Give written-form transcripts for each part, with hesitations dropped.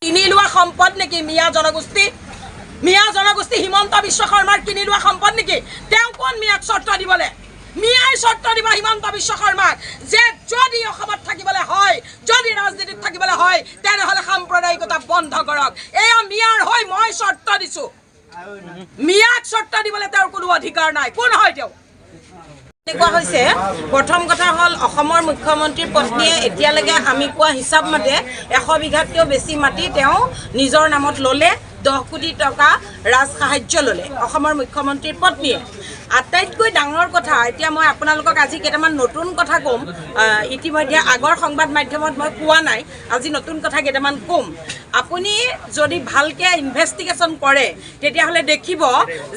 কিনি লোৱা সম্পদ নেকি মিয়া জনগোষ্ঠী? মিয়া জনগোষ্ঠী হিমন্ত বিশ্ব শৰ্মাৰ কিনি লোৱা সম্পদ নেকি? তেওঁ কোন মিয়াক চৰ্ত দিবলৈ? মিয়াই চৰ্ত দিব হিমন্ত বিশ্ব শৰ্মাক যে যদি অসমত থাকিবলৈ হয়, যদি ৰাজনীতিত থাকিবলৈ হয়, তেনেহ'লে সাম্প্ৰদায়িকতা বন্ধ কৰক। এয়া মিয়াৰ হৈ মই চৰ্ত দিছোঁ। মিয়াক চৰ্ত দিবলৈ তেওঁৰ কোনো অধিকাৰ নাই। কোন হয় তেওঁ? এনেকুৱা হৈছে, প্ৰথম কথা হ'ল অসমৰ মুখ্যমন্ত্ৰীৰ পত্নীয়ে এতিয়ালৈকে আমি কোৱা হিচাপ মতে 100 বিঘাতকৈও বেছি মাটি তেওঁ নিজৰ নামত ল'লে, 10 কোটি টকা ৰাজ সাহাৰ্য ল'লে অসমৰ মুখ্যমন্ত্ৰীৰ পত্নীয়ে। আটাইতকৈ ডাঙৰ কথা, এতিয়া মই আপোনালোকক আজি কেইটামান নতুন কথা ক'ম। ইতিমধ্যে আগৰ সংবাদ মাধ্যমত মই কোৱা নাই, আজি নতুন কথা কেইটামান ক'ম। আপুনি যদি ভালকৈ ইনভেষ্টিগেশ্যন কৰে, তেতিয়াহ'লে দেখিব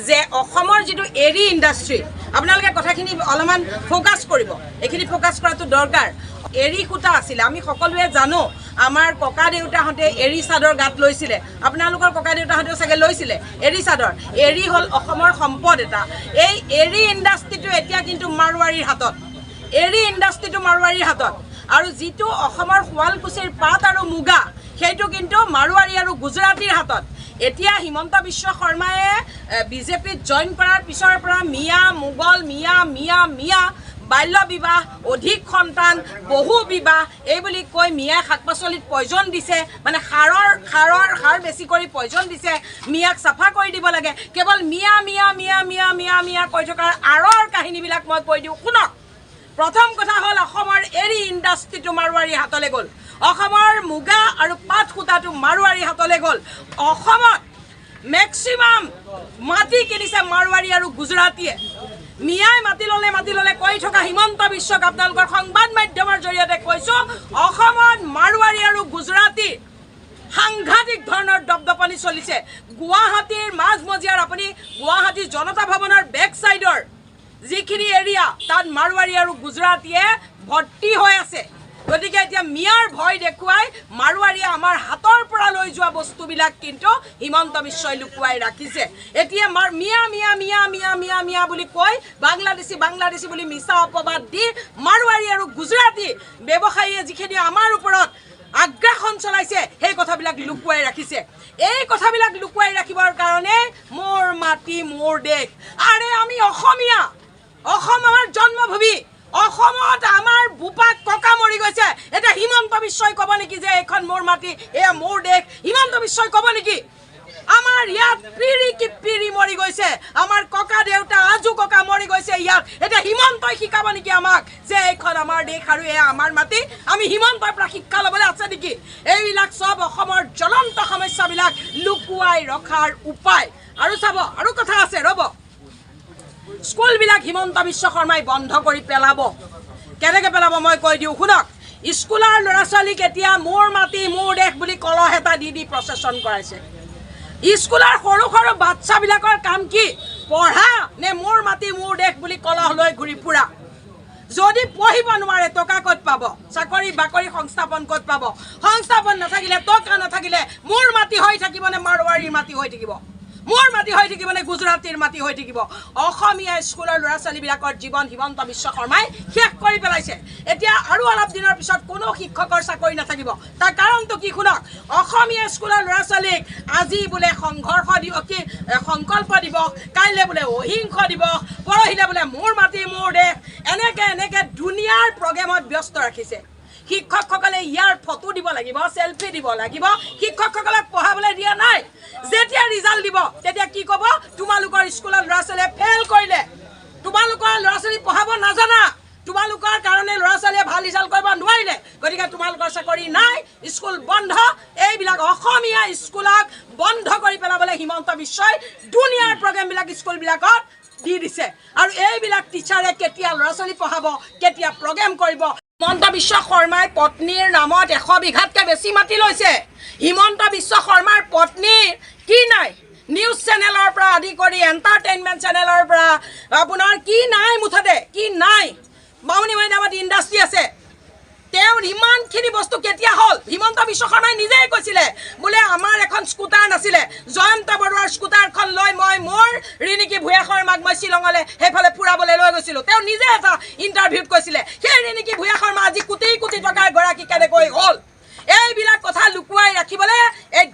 যে অসমৰ যিটো এৰী ইণ্ডাষ্ট্ৰী, আপোনালোকে কথাখিনি অলপমান ফ'কাছ কৰিব, এইখিনি ফ'কাছ কৰাটো দৰকাৰ। এৰী সূতা আছিলে, আমি সকলোৱে জানো, আমাৰ ককা দেউতাহঁতে এৰী চাদৰ গাত লৈছিলে। আপোনালোকৰ ককা দেউতাহঁতেও চাগে লৈছিলে এৰী চাদৰ। এৰী হ'ল অসমৰ সম্পদ এটা। এই এৰী ইণ্ডাষ্ট্ৰিটো এতিয়া কিন্তু মাৰোৱাৰীৰ হাতত। এৰী ইণ্ডাষ্ট্ৰিটো মাৰোৱাৰীৰ হাতত। আৰু যিটো অসমৰ শুৱালকুছিৰ পাট আৰু মুগা, সেইটো কিন্তু মাৰোৱাৰী আৰু গুজৰাটীৰ হাতত। এতিয়া হিমন্ত বিশ্ব শৰ্মায়ে বিজেপিত জইন কৰাৰ পিছৰ পৰা মিয়া মোগল, মিয়া মিয়া মিয়া, বাল্য বিবাহ, অধিক সন্তান, বহু বিবাহ এই বুলি কৈ মিয়াই শাক পাচলিত পয়জন দিছে, মানে সাৰৰ সাৰৰ সাৰ বেছি কৰি পয়জন দিছে, মিয়াক চাফা কৰি দিব লাগে। কেৱল মিয়া মিয়া মিয়া মিয়া মিয়া মিয়া কৈ থকাৰ আঁৰৰ কাহিনীবিলাক মই কৈ দিওঁ, শুনক। প্ৰথম কথা হ'ল অসমৰ এৰী ইণ্ডাষ্ট্ৰিটো মাৰোৱাৰী হাতলৈ গ'ল। অসমৰ মুগা আৰু পাট সূতাটো মাৰোৱাৰী হাতলৈ গ'ল। অসমত মেক্সিমাম মাটি কিনিছে মাৰোৱাৰী আৰু গুজৰাটীয়ে। মিয়াই মাটি ল'লে, মাটি ল'লে কৈ থকা হিমন্ত বিশ্বক আপোনালোকৰ সংবাদ মাধ্যমৰ জৰিয়তে কৈছোঁ, অসমত মাৰোৱাৰী আৰু গুজৰাটী সাংঘাতিক ধৰণৰ দপদপনি চলিছে। গুৱাহাটীৰ মাজমজিয়াৰ, আপুনি গুৱাহাটী জনতা ভৱনৰ বেক চাইডৰ যিখিনি এৰিয়া, তাত মাৰোৱাৰী আৰু গুজৰাটীয়ে ভৰ্তি হৈ আছে। গতিকে এতিয়া মিয়াৰ ভয় দেখুৱাই মাৰোৱাৰীয়ে আমাৰ হাতৰ পৰা লৈ যোৱা বস্তুবিলাক কিন্তু হিমন্ত বিশ্বই লুকুৱাই ৰাখিছে। এতিয়া মিয়া মিয়া মিয়া মিয়া মিয়া মিয়া বুলি কৈ, বাংলাদেশী বাংলাদেশী বুলি মিছা অপবাদ দি মাৰোৱাৰী আৰু গুজৰাটী ব্যৱসায়ীয়ে যিখিনি আমাৰ ওপৰত আগ্ৰাসন চলাইছে, সেই কথাবিলাক লুকুৱাই ৰাখিছে। এই কথাবিলাক লুকুৱাই ৰাখিবৰ কাৰণে মোৰ মাটি মোৰ দেশ। আৰে আমি অসমীয়া, অসম আমাৰ জন্মভূমি। অসমত আমাৰ বোপা ককা মৰি গৈছে। এতিয়া হিমন্ত বিশ্বই ক'ব নেকি যে এইখন মোৰ মাটি, এয়া মোৰ দেশ? হিমন্ত বিশ্বই ক'ব নেকি? আমাৰ ইয়াত পিৰি কি পিৰি মৰি গৈছে, আমাৰ ককা দেউতা আজু ককা মৰি গৈছে ইয়াত। এতিয়া হিমন্তই শিকাব নেকি আমাক যে এইখন আমাৰ দেশ আৰু এয়া আমাৰ মাটি? আমি হিমন্তৰ পৰা শিক্ষা ল'বলৈ আছে নেকি? এইবিলাক চব অসমৰ জ্বলন্ত সমস্যাবিলাক লুকুৱাই ৰখাৰ উপায়। আৰু চাব, আৰু কথা আছে, ৰ'ব। স্কুলবিলাক হিমন্ত বিশ্ব শৰ্মাই বন্ধ কৰি পেলাব। কেনেকৈ পেলাব মই কৈ দিওঁ, শুনক। স্কুলৰ ল'ৰা ছোৱালীক এতিয়া মোৰ মাটি মোৰ দেশ বুলি কলহ এটা দি দি প্ৰচেছন কৰাইছে। স্কুলৰ সৰু সৰু বাচ্ছাবিলাকৰ কাম কি? পঢ়া নে মোৰ মাটি মোৰ দেশ বুলি কলহ লৈ ঘূৰি ফুৰা? যদি পঢ়িব নোৱাৰে, টকা ক'ত পাব? চাকৰি বাকৰি সংস্থাপন ক'ত পাব? সংস্থাপন নাথাকিলে, টকা নাথাকিলে মোৰ মাটি হৈ থাকিব নে মাৰোৱাৰীৰ মাটি হৈ থাকিব? মোৰ মাটি হৈ থাকিব নে গুজৰাটীৰ মাটি হৈ থাকিব? অসমীয়া স্কুলৰ ল'ৰা ছোৱালীবিলাকৰ জীৱন হিমন্ত বিশ্ব শৰ্মাই শেষ কৰি পেলাইছে। এতিয়া আৰু অলপ দিনৰ পিছত কোনো শিক্ষকৰ চাকৰি নাথাকিব। তাৰ কাৰণটো কি শুনক। অসমীয়া স্কুলৰ ল'ৰা ছোৱালীক আজি বোলে সংঘৰ্ষ দিৱস, কি সংকল্প দিৱস, কাইলৈ বোলে অহিংস দিৱস, পৰহিলে বোলে মোৰ মাটি মোৰ দেশ, এনেকে এনেকে দুনিয়াৰ প্ৰগ্ৰেমত ব্যস্ত ৰাখিছে। শিক্ষকসকলে ইয়াৰ ফটো দিব লাগিব, চেলফি দিব লাগিব। শিক্ষকসকলক পঢ়াবলৈ দিয়া নাই। যেতিয়া ৰিজাল্ট দিব, তেতিয়া কি ক'ব? তোমালোকৰ স্কুলত ল'ৰা ছোৱালীয়ে ফেইল কৰিলে, তোমালোকৰ ল'ৰা ছোৱালী পঢ়াব নাজানা, তোমালোকৰ কাৰণে ল'ৰা ছোৱালীয়ে ভাল ৰিজাল্ট কৰিব নোৱাৰিলে, গতিকে তোমালোকৰ চাকৰি নাই, স্কুল বন্ধ। এইবিলাক অসমীয়া স্কুলক বন্ধ কৰি পেলাবলৈ হিমন্ত বিশ্বই দুনিয়াৰ প্ৰগ্ৰেমবিলাক স্কুলবিলাকত দি দিছে। আৰু এইবিলাক টিচাৰে কেতিয়া ল'ৰা ছোৱালী পঢ়াব, কেতিয়া প্ৰগ্ৰেম কৰিব? হিমন্ত বিশ্ব শৰ্মাই পত্নীৰ নামত 100 বিঘাতকৈ বেছি মাটি লৈছে। হিমন্ত বিশ্ব শৰ্মাৰ পত্নীৰ কি নাই? নিউজ চেনেলৰ পৰা আদি কৰি এণ্টাৰটেইনমেণ্ট চেনেলৰ পৰা আপোনাৰ কি নাই, মুঠতে কি নাই? বামুণী মৈদামত ইণ্ডাষ্ট্ৰি আছে তেওঁৰ। ইমানখিনি বস্তু কেতিয়া হ'ল? হিমন্ত বিশ্ব শৰ্মাই নিজেই কৈছিলে বোলে আমাৰ এখন স্কুটাৰ নাছিলে, জয়ন্ত বৰুৱাৰ স্কুটাৰখন লৈ মই মোৰ ৰিণিকী ভূঞা শৰ্মাক মই শ্বিলঙলৈ সেইফালে ফুৰাবলৈ লৈ গৈছিলোঁ। তেওঁ নিজে এটা ইণ্টাৰভিউত কৈছিলে। সেই ৰিণিকী ভূঞা শৰ্মা আজি কোটি কোটি টকাৰ গৰাকী কেনেকৈ হ'ল? এইবিলাক কথা লুকুৱাই ৰাখিবলৈ এই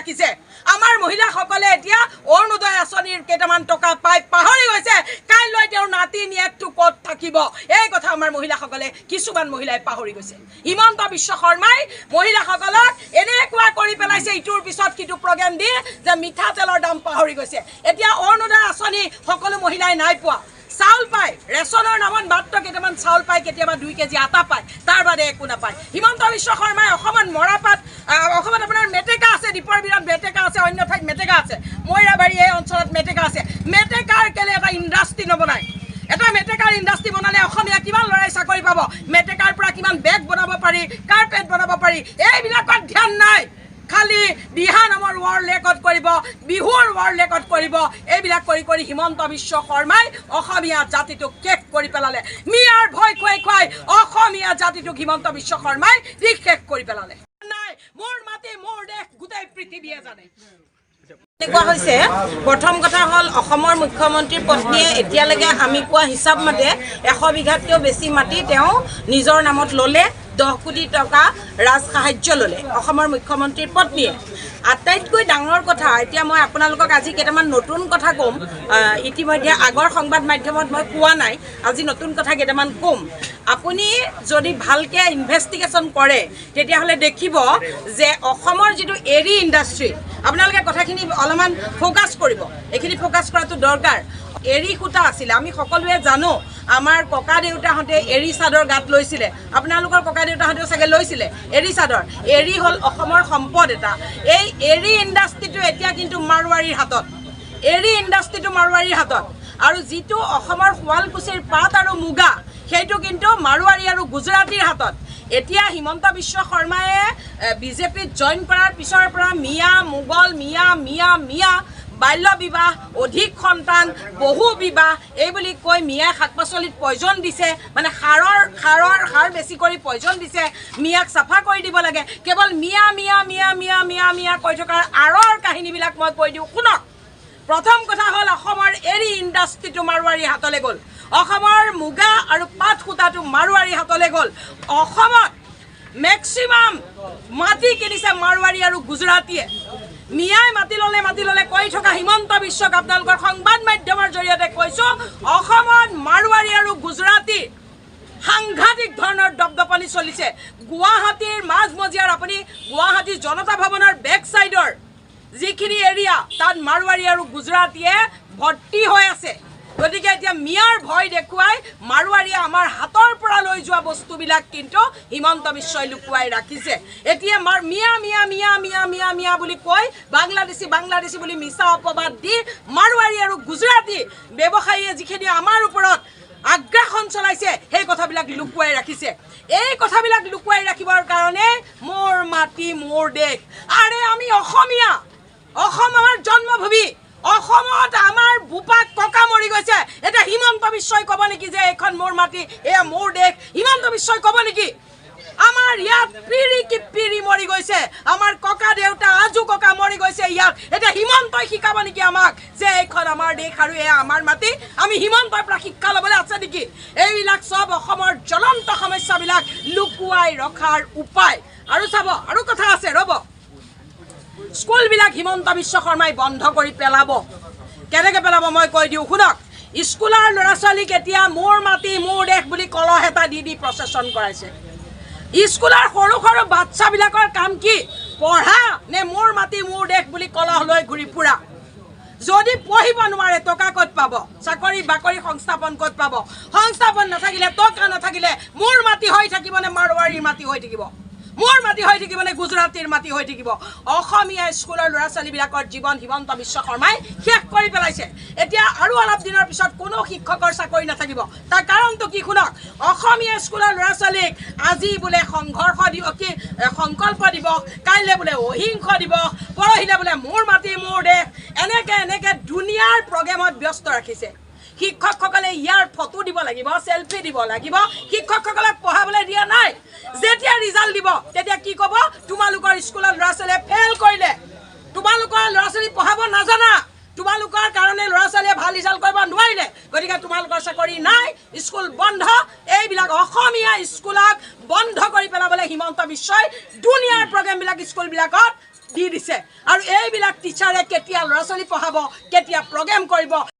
ৰাখিছে। আমাৰ মহিলাসকলে এতিয়া অৰুণোদয় আঁচনিৰ কেইটামান টকা পাই পাহৰি গৈছে কাইলৈ তেওঁৰ নাতিনীয়েকটো ক'ত থাকিব। এই কথা আমাৰ মহিলাসকলে, কিছুমান মহিলাই পাহৰি গৈছে। হিমন্ত বিশ্ব শৰ্মাই মহিলাসকলক এনেকুৱা কৰি পেলাইছে, ইটোৰ পিছত সিটো প্ৰগ্ৰেম দি যে মিঠাতেলৰ দাম পাহৰি গৈছে। এতিয়া অৰুণোদয় আঁচনি সকলো মহিলাই নাই পোৱা। চাউল পায়, ৰেচনৰ নামত মাত্ৰ কেইটামান চাউল পায়, কেতিয়াবা 2 কেজি আটা পায়, তাৰ বাদে একো নাপায়। হিমন্ত বিশ্ব শৰ্মাই অসমত মৰাপাত, অসমত আপোনাৰ মেটেকা আছে, দীপৰ বিলত মেটেকা আছে, অন্য ঠাইত মেটেকা আছে, মৈৰাবাৰী এই অঞ্চলত মেটেকা আছে। মেটেকাৰ কেলে এটা ইণ্ডাষ্ট্ৰি নবনায়? এটা মেটেকাৰ ইণ্ডাষ্ট্ৰি বনালে অসমীয়া কিমান ল'ৰাই চাকৰি পাব, মেটেকাৰ পৰা কিমান বেগ বনাব পাৰি, কাৰ্পেট বনাব পাৰি, এইবিলাকত ধ্যান নাই। খালি দিহা নামৰ ৱৰ্ল্ড ৰেকৰ্ড কৰিব, বিহুৰ ৱৰ্ল্ড ৰেকৰ্ড কৰিব। এইবিলাক কৰি কৰি হিমন্ত বিশ্ব শৰ্মাই অসমীয়া জাতিটোক শেষ কৰি পেলালে। মিয়াৰ ভয় খুৱাই খুৱাই অসমীয়া জাতিটোক হিমন্ত বিশ্ব শৰ্মাই শেষ কৰি পেলালে। নাই, মোৰ মাটি মোৰ দেশ গোটেই পৃথিৱীয়ে জানে। এনেকুৱা হৈছে, প্ৰথম কথা হ'ল অসমৰ মুখ্যমন্ত্ৰীৰ পত্নীয়ে এতিয়ালৈকে আমি পোৱা হিচাপ মতে 100 বিঘাতকৈও বেছি মাটি তেওঁ নিজৰ নামত ল'লে, 10 কোটি টকা ৰাজ সাহাৰ্য ল'লে অসমৰ মুখ্যমন্ত্ৰীৰ পত্নীয়ে। আটাইতকৈ ডাঙৰ কথা, এতিয়া মই আপোনালোকক আজি কেইটামান নতুন কথা ক'ম। ইতিমধ্যে আগৰ সংবাদ মাধ্যমত মই কোৱা নাই, আজি নতুন কথা কেইটামান ক'ম। আপুনি যদি ভালকৈ ইনভেষ্টিগেশ্যন কৰে তেতিয়াহ'লে দেখিব যে অসমৰ যিটো এৰী ইণ্ডাষ্ট্ৰী, আপোনালোকে কথাখিনি অলপমান ফ'কাছ কৰিব, এইখিনি ফ'কাছ কৰাটো দৰকাৰ। এৰী সূতা আছিলে, আমি সকলোৱে জানো, আমাৰ ককা দেউতাহঁতে এৰী চাদৰ গাত লৈছিলে, আপোনালোকৰ ককা দেউতাহঁতেও চাগে লৈছিলে এৰী চাদৰ। এৰী হ'ল অসমৰ সম্পদ এটা। এই এৰী ইণ্ডাষ্ট্ৰিটো এতিয়া কিন্তু মাৰোৱাৰীৰ হাতত, এৰী ইণ্ডাষ্ট্ৰিটো মাৰোৱাৰীৰ হাতত। আৰু যিটো অসমৰ শুৱালকুছিৰ পাট আৰু মুগা, সেইটো কিন্তু মাৰোৱাৰী আৰু গুজৰাটীৰ হাতত। এতিয়া হিমন্ত বিশ্ব শৰ্মায়ে বিজেপিত জইন কৰাৰ পিছৰ পৰা মিয়া মোগল, মিয়া মিয়া মিয়া, বাল্য বিবাহ, অধিক সন্তান, বহু বিবাহ এই বুলি কৈ মিয়াই শাক পাচলিত পয়জন দিছে, মানে সাৰৰ সাৰৰ সাৰ বেছি কৰি পয়জন দিছে, মিয়াক চাফা কৰি দিব লাগে। কেৱল মিয়া মিয়া মিয়া মিয়া মিয়া মিয়া কৈ থকাৰ আঁৰৰ কাহিনীবিলাক মই কৈ দিওঁ, শুনক। প্ৰথম কথা হ'ল অসমৰ এৰী ইণ্ডাষ্ট্ৰিটো মাৰোৱাৰীৰ হাতলৈ গ'ল, অসমৰ মুগা আৰু পাট সূতাটো মাৰোৱাৰীৰ হাতলৈ গ'ল। অসমত মেক্সিমাম মাটি কিনিছে মাৰোৱাৰী আৰু গুজৰাটীয়ে। মিয়াই মাটি ল'লে মাটি ল'লে কৈ থকা হিমন্ত বিশ্বক আপোনালোকৰ সংবাদ মাধ্যমৰ জৰিয়তে কৈছোঁ, অসমত মাৰোৱাৰী আৰু গুজৰাটী সাংঘাতিক ধৰণৰ দপদপনি চলিছে। গুৱাহাটীৰ মাজমজিয়াৰ, আপুনি গুৱাহাটী জনতা ভৱনৰ বেক চাইডৰ যিখিনি এৰিয়া, তাত মাৰোৱাৰী আৰু গুজৰাটীয়ে ভৰ্তি হৈ আছে। গতিকে এতিয়া মিয়াৰ ভয় দেখুৱাই মাৰোৱাৰীয়ে আমাৰ হাতৰ পৰা লৈ যোৱা বস্তুবিলাক কিন্তু হিমন্ত বিশ্বই লুকুৱাই ৰাখিছে। এতিয়া মিয়া মিয়া মিয়া মিয়া মিয়া মিয়া বুলি কৈ বাংলাদেশী বাংলাদেশী বুলি মিছা অপবাদ দি মাৰোৱাৰী আৰু গুজৰাটী ব্যৱসায়ীয়ে যিখিনি আমাৰ ওপৰত আগ্ৰাসন চলাইছে, সেই কথাবিলাক লুকুৱাই ৰাখিছে। এই কথাবিলাক লুকুৱাই ৰাখিবৰ কাৰণে মোৰ মাটি মোৰ দেশ। আৰে আমি অসমীয়া, অসম আমাৰ জন্মভূমি, অসমত আমাৰ বোপা ককা মৰি গৈছে। এতিয়া হিমন্ত বিশ্বই ক'ব নেকি যে এইখন মোৰ মাটি, এয়া মোৰ দেশ? হিমন্ত বিশ্বই ক'ব নেকি? আমাৰ ইয়াত পিৰি কি পিৰি মৰি গৈছে, আমাৰ ককা দেউতা আজু ককা মৰি গৈছে ইয়াত। এতিয়া হিমন্তই শিকাব নেকি আমাক যে এইখন আমাৰ দেশ আৰু এয়া আমাৰ মাটি? আমি হিমন্তৰ পৰা শিক্ষা ল'বলৈ আছে নেকি? এইবিলাক চব অসমৰ জ্বলন্ত সমস্যাবিলাক লুকুৱাই ৰখাৰ উপায়। আৰু চাব, আৰু কথা আছে, ৰ'ব। স্কুলবিলাক হিমন্ত বিশ্ব শৰ্মাই বন্ধ কৰি পেলাব। কেনেকৈ পেলাব মই কৈ দিওঁ, শুনক। স্কুলৰ ল'ৰা ছোৱালীক এতিয়া মোৰ মাটি মোৰ দেশ বুলি কলহ এটা দি দি প্ৰচেছন কৰাইছে। স্কুলৰ সৰু সৰু বাচ্ছাবিলাকৰ কাম কি? পঢ়া নে মোৰ মাটি মোৰ দেশ বুলি কলহ লৈ ঘূৰি ফুৰা? যদি পঢ়িব নোৱাৰে টকা ক'ত পাব? চাকৰি বাকৰি সংস্থাপন ক'ত পাব? সংস্থাপন নাথাকিলে, টকা নাথাকিলে মোৰ মাটি হৈ থাকিব নে মাৰোৱাৰীৰ মাটি হৈ থাকিব? মোৰ মাটি হৈ থাকিব নে গুজৰাটীৰ মাটি হৈ থাকিব? অসমীয়া স্কুলৰ ল'ৰা ছোৱালীবিলাকৰ জীৱন হিমন্ত বিশ্ব শৰ্মাই শেষ কৰি পেলাইছে। এতিয়া আৰু অলপ দিনৰ পিছত কোনো শিক্ষকৰ চাকৰি নাথাকিব। তাৰ কাৰণটো কি শুনক। অসমীয়া স্কুলৰ ল'ৰা ছোৱালীক আজি বোলে সংঘৰ্ষ দিৱস, কি সংকল্প দিৱস, কাইলৈ বোলে অহিংস দিৱস, পৰহিলে বোলে মোৰ মাটি মোৰ দেশ, এনেকে এনেকে দুনিয়াৰ প্ৰগ্ৰেমত ব্যস্ত ৰাখিছে। শিক্ষকসকলে ইয়াৰ ফটো দিব লাগিব, চেলফি দিব লাগিব। শিক্ষকসকলক পঢ়াবলৈ দিয়া নাই। যেতিয়া ৰিজাল্ট দিব তেতিয়া কি ক'ব? তোমালোকৰ স্কুলত ল'ৰা ছোৱালীয়ে ফেইল কৰিলে, তোমালোকৰ ল'ৰা ছোৱালী পঢ়াব নাজানা, তোমালোকৰ কাৰণে ল'ৰা ছোৱালীয়ে ভাল ৰিজাল্ট কৰিব নোৱাৰিলে, গতিকে তোমালোকৰ চাকৰি নাই, স্কুল বন্ধ। এইবিলাক অসমীয়া স্কুলক বন্ধ কৰি পেলাবলৈ হিমন্ত বিশ্বই দুনিয়াৰ প্ৰগ্ৰেমবিলাক স্কুলবিলাকত দি দিছে। আৰু এইবিলাক টিচাৰে কেতিয়া ল'ৰা ছোৱালী পঢ়াব, কেতিয়া প্ৰগ্ৰেম কৰিব?